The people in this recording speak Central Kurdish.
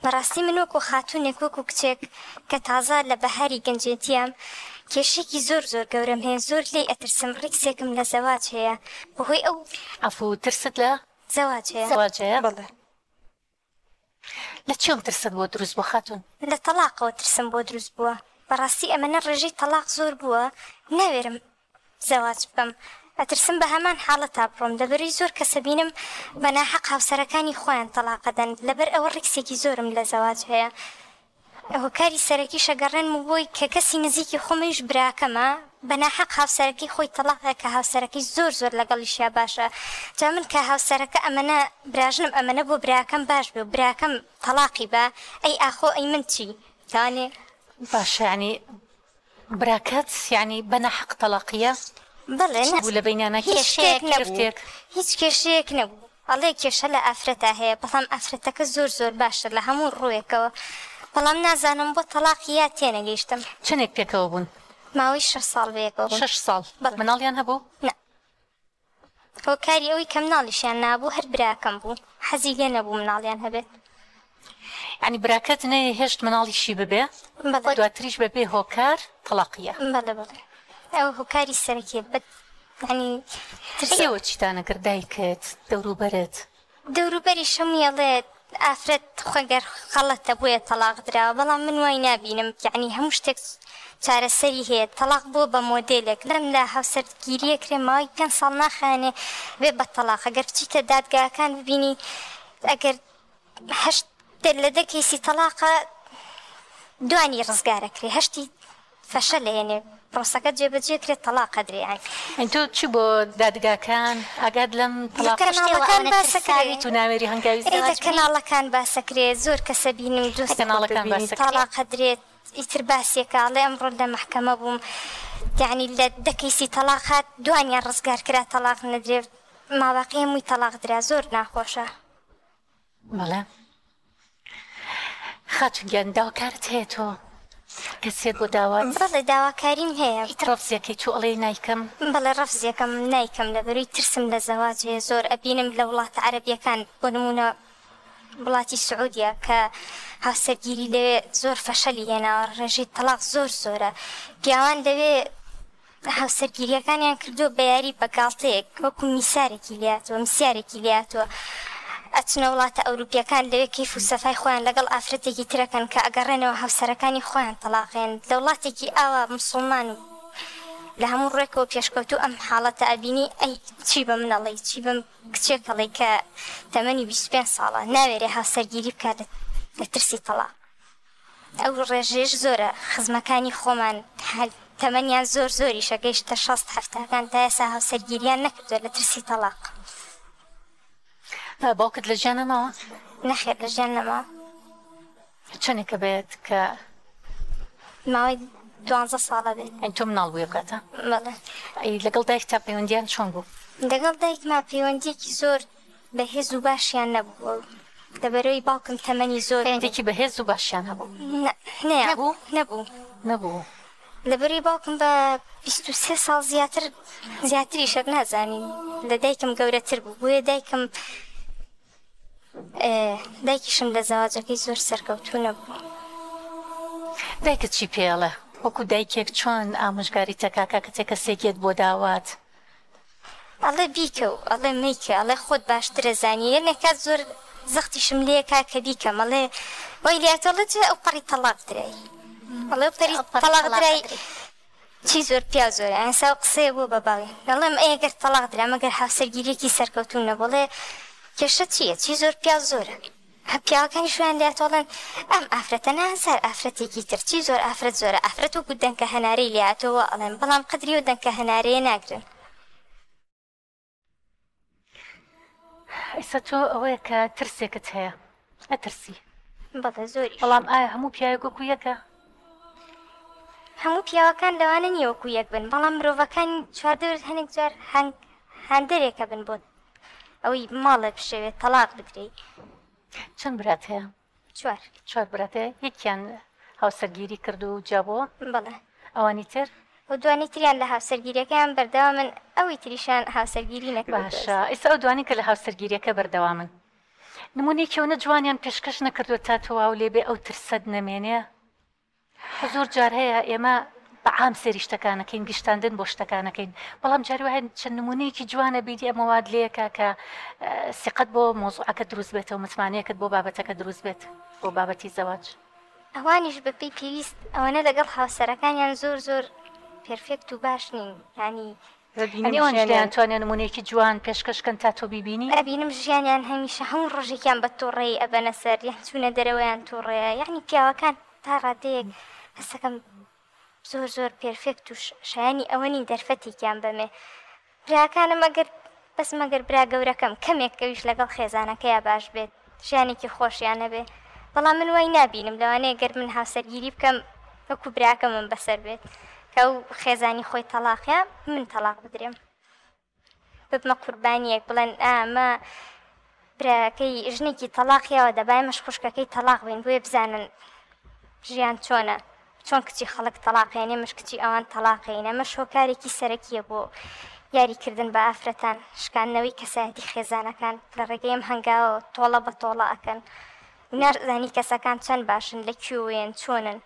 بەڕاستی من وەکو خاتوونێک وەکو کچێک کە تازە لە بەهاری گەنجێتیام کێشەیەکی زۆر زۆر گەورەم هەیە زۆر لێی ئەترسم ڕیکسێکم لە زەواج هەیە بەهۆی ئەو عەفوو ترست لە زەواج هەیە. زەواج هەیە؟ بەڵێ. لە چیەوە ترست بۆ دروست بووە خاتوون؟ لە تەڵاقەوە ترسم بۆ دروست بووە بەڕاستی ئەمەنە ڕێژەی تەڵاق زۆر بووە ناوێرم زەواج بکەم ئەترسم بە هەمان حاڵەتا بڕۆم لەبەرەی زۆر کەس ئەبینم بە ناحەق هاوسەرەکانی خۆیان تەڵاق ئەدەن لەبەر ئەوە ڕیکسێکی زۆرم لە زەواج هەیە هۆکاری سەرەکیش ئەگەڕێنم و بۆی کە کەسی نزیکی خۆم ئەویش براکەمە بە ناحەق هاوسەرەکەی خۆی تەڵاق ئەیا کە هاوسەرەکەی زۆر زۆر لەگەڵیشیا باشە جا من کە هاوسەرەکە ئەمەنە براژنم ئەمەنە بۆ براکەم باش بێ و براکەم تەڵاقی با ئەی ئاخۆ ئەی من چی تانێ باشە یانی براکەت یانی بە ناحەق تەڵاقیە؟ بەڵێ چی بوو لە بەینیانا هیچ شتێک کێشەیەک نەبوو گرفتێک؟ هیچ کێشەیەک نەبوو ئەڵێ کێشە لە ئافرەتا هەیە بەڵام ئافرەتەکە زۆر زۆر باشە لە هەموو ڕووێکەوە بەڵام نازانم بۆ تەڵاقی یا تێنەگەیشتم. چەنێک پێکەوە بوون؟ ماوەی شەش ساڵ بەیەکەوە بوون. شەش ساڵ بەڵێ. مناڵیان هەبوو؟ نا. هۆکاری ئەوەی کە مناڵیشیان نابوو هەر براکەم بوو حەزی لێ نەبوو مناڵیان هەبێت. یانی براکەت نەیهێشت مناڵیشی ببێ بەڵێ. دواتریش بەبێ هۆکار تەڵاقیە. بەڵێ بەڵێ ئەوە هۆکاری سەرەکیە بە یانی ترس. ئێوە چیتان ئەکرد دایکت دەوروبەرت؟ دەوروبەریش هەمووی ئەڵێ ئافرەت خۆ گەر خەڵەتە بۆیە تەڵاق دراوە بەڵام من وای نابینم یەعنی هەموو شتێک چارەسەری هەیە تەڵاق بووە بە مۆدێلێک لەم لا هاوسەرگیریە کرێ ماوەی پێنج ساڵ ناخایەنێ بێ بە تەڵاق ئەگەر بچیتە دادگاکان ببینی ئەگەر هەشت لە دە کەیسی تەڵاقە دوانی ڕزگارەکرێ هەشتی فەشەل ئەیەنێ پرۆسەکە جێبەجێ کرێ تەڵاق ئەدرێ یانی. ئەی تۆ چی بۆ دادگاکان ئاگات لەم لە تەڵاقە کەناڵەکان شتێوە باسەکرێ ترساویت و ناوێری هەنگاوی ئەی لە زەواج بنێی؟ کەناڵەکان باسەکرێ زۆر کەسە بینم لە دۆستی کەناڵەکان باسەکرێ؟ تەڵاق ئەدرێت ئیتر باسێکە ئەڵێ ئەمڕۆ لە مەحکەمە بووم یانی لە دە کەیسی تەڵاق هات دوانیان ڕزگار کرا تەڵاق نەدرێ ماباقی هەمووی تەڵاق درا زۆر ناخۆشە. بەڵێ خاتون گیان داواکارت هەیە تۆ کەسێک بۆ داوات؟ بەڵێ داواکاریم هەیە. ڕەفزیەکەی تۆ ئەڵێی نایکەم؟ بەڵێ ڕەفزیەکەم نایکەم لەبەروی ترسم لە زەواج هەیە زۆر ئەبینم لە وڵاتە عەرەبیەکان بۆ نمونە وڵاتی سعودیە کە هاوسەرگیری لەوێ زۆر فەشەلی هێناوە ڕێژەی تەڵاق زۆر زۆرە پیاوان لەوێ هاوسەرگیریەکانیان کردووە بە یاری بە گاڵتەیەک وەکو میسارێکی لێهاتووە مسیارێکی لێهاتووە ئەچنە وڵاتە ئەوروپیەکان لەوێ کەیف و سەفای خۆیان لەگەڵ ئافرەتێکی ترەکەن کە ئەگەڕێنەوە هاوسەرەکانی خۆیان تەڵاقێن لە وڵاتێکی ئاوا مسوڵمان و لە هەموو ڕوێکەوە پێشکەوتوو ئەم حاڵەتە ئەبینی ئەی چی بە من ئەڵێی چی بەم کچێک ئەڵێی کە تەمەنی 25 ساڵە ناوێرێ هاوسەرگیری بکات لە ترسی تەڵاق. ئەو ڕێژەیەش زۆرە خزمەکانی خۆمان تەمەنیان زۆر زۆریشە گەیشتە شەست حەفتاکان تا ئێستا هاوسەرگیریان نەکردووە لە ترسی تەڵاق. باوکت لە ژیان نەماوە؟ نەخێر لە ژیان نەماوە. چەندێکە بێت کە؟ ماوەی دوانزە ساڵە بێت. ئەی تۆ مناڵ بووی ئەو کاتە؟ بەڵێ. ئەی لەگەڵ دایکتا پەیوەندیان چۆن بوو؟ لەگەڵ دایکما پەیوەندیەکی زۆر بەهێز و باشیان نەبوو لەبەرەوەی باوکم تەمەنی زۆر بوو. پەیوەندیەکی بەهێز و باشیان هەبوو؟ نا نەیان نەبوو. نەبوو. لەبەرەوەی باوکم بە 23 ساڵ زیاتر زیاتریشە نازانین لە دایکم گەورەتر بوو بۆیە دایکم دایکیشم لە زەواجەکەی زۆر سەرکەوتوو نەبوو. دایکت چی پێ ئەڵێ؟ وەکو دایکێک چۆن ئامۆژگاریت ئەکا کاتێ کەسێک یەت بۆ داوات؟ ئەڵێ بیکە و ئەڵێ مەیکە ئەڵێ خۆت باشتر ئەزانی یەنێ کات زۆر زەختیشم لێ کا کە بیکەم ئەڵێ وای لێهاتوە ئەڵێ جا ئەو پەڕی تەڵاق درای ئەڵێ ئەو پەری تەڵاق درای چی زۆر پیاو زۆرە ئێستا ئەو قسەیە بووە بە باوی ئەڵێم ئەی گەر تەڵاق درام ئەگەر هاوسەرگیریەکی سەرکەوتوو نەبوو ئەڵێ کێشە چییە چی زۆر پیاو زۆرە پیاوەکانیش وایان لێهاتوە ئەڵێن ئەم ئافرەتە نا هەزار ئافرەتێکی تر چی زۆر ئافرەت زۆرە ئافرەت وەکو دەنکە هەنارەی لێهاتوە وا ئەڵێن بەڵام قەدری ئەو دەنکە هەنارەیە ناگرن. ئیستا تۆ ئەوەیە کە ترسێکت هەیە ئەترسی؟ بەڵێ زۆریش. بەڵام ئایا هەموو پیاوێک وەکو یەکە؟ هەموو پیاوەکان لەوانە نییە وەکو یەک بن بەڵام مرۆڤەکانی چواردەورت هەنێک جار هاندەرێکە بن بۆت ئەوەی ماڵێ بشێوێت تەڵاق بدرێی. چەند برات هەیە؟ چوار. چوار برات هەیە یەکیان هاوسەرگیری کرد و جیابۆوە؟ بەڵێ. ئەوانی تر؟ ئەو دوانی تریان لە هاوسەرگیریەکەیان بەردەوامن ئەوی تریشان هاوسەرگیری نەکردووە. باشە ئیستا ئەو دوانی کە لە هاوسەرگیریەکە بەردەوامن. نمونەیەکی ئەونە جوانیان پێشکەش نەکردووە تا تۆ واو لێ بێ ئەو ترسەت نەمێنێ؟ زۆر جار هەیە ئێمە بە عام سەیری شتەکان ئەکەین گشتاندن بۆ شتەکان ئەکەین بەڵام جاری وایە چەند نمونەیەکی جوانە بینی ئەمە وات لێکا کە سیقەت بۆ مۆزوعەکە دروست بێتەوە متمانەیەکت بۆ بابەتەکە دروست بێت بۆ بابەتی زەواج. ئەوانیش بەپێی پێویست ئەوەنە لەگەڵ هاوسەرەکانیان زۆر زۆر پێرفێکت و باش نین یانی ئەنی ئەوانیش دەیانتوانی نمونەیەکی جوان پێشکەش کەن تا تۆ بیبینی؟ ئەبینم ژیانیان هەمیشە هەموو ڕۆژێکیان بە توڕەیی ئەبەنە سەر یان چوونە دەرەوەیان توڕەیە یانی پیاوەکان تا ڕادەیەک هەستەکەم زۆر زۆر پێرفێکت و شایانی ئەوە نین دەرفەتێکیان بەمێ براکانم ئەگەر بەس مەگەر برا گەورەکەم کەمێک ئەویش لەگەڵ خێزانەکەیا باش بێت ژیانێکی خۆشیان هەبێ بەڵام من وای نابینم لەوانەیە گەر من هاوسەرگیری بکەم وەکو براکەمم بەسەر بێت کە ئەو خێزانی خۆی تەڵاقیا من تەڵاق بدرێم ببمە قوربانیەک بڵێن ئامە براکەی ژنێکی تەڵاق یاوە دەبا ئێمەش خوشکەکەی تەڵاق بین بۆیە بزانن ژیان چۆنە چۆن کچی خەڵک تەڵاقێن ئێمەش کچی ئەوان تەڵاقین ئەمەش هۆکارێکی سەرەکیە بۆ یاریکردن بە ئافرەتان شکاندنەوەی کەسایەتی خێزانەکان لە ڕێگەی ئەم هەنگاوەوە تۆڵە بە تۆڵە ئەکەن نازانی کەسەکان چەند باشن لە کوێوەیەن چۆنن.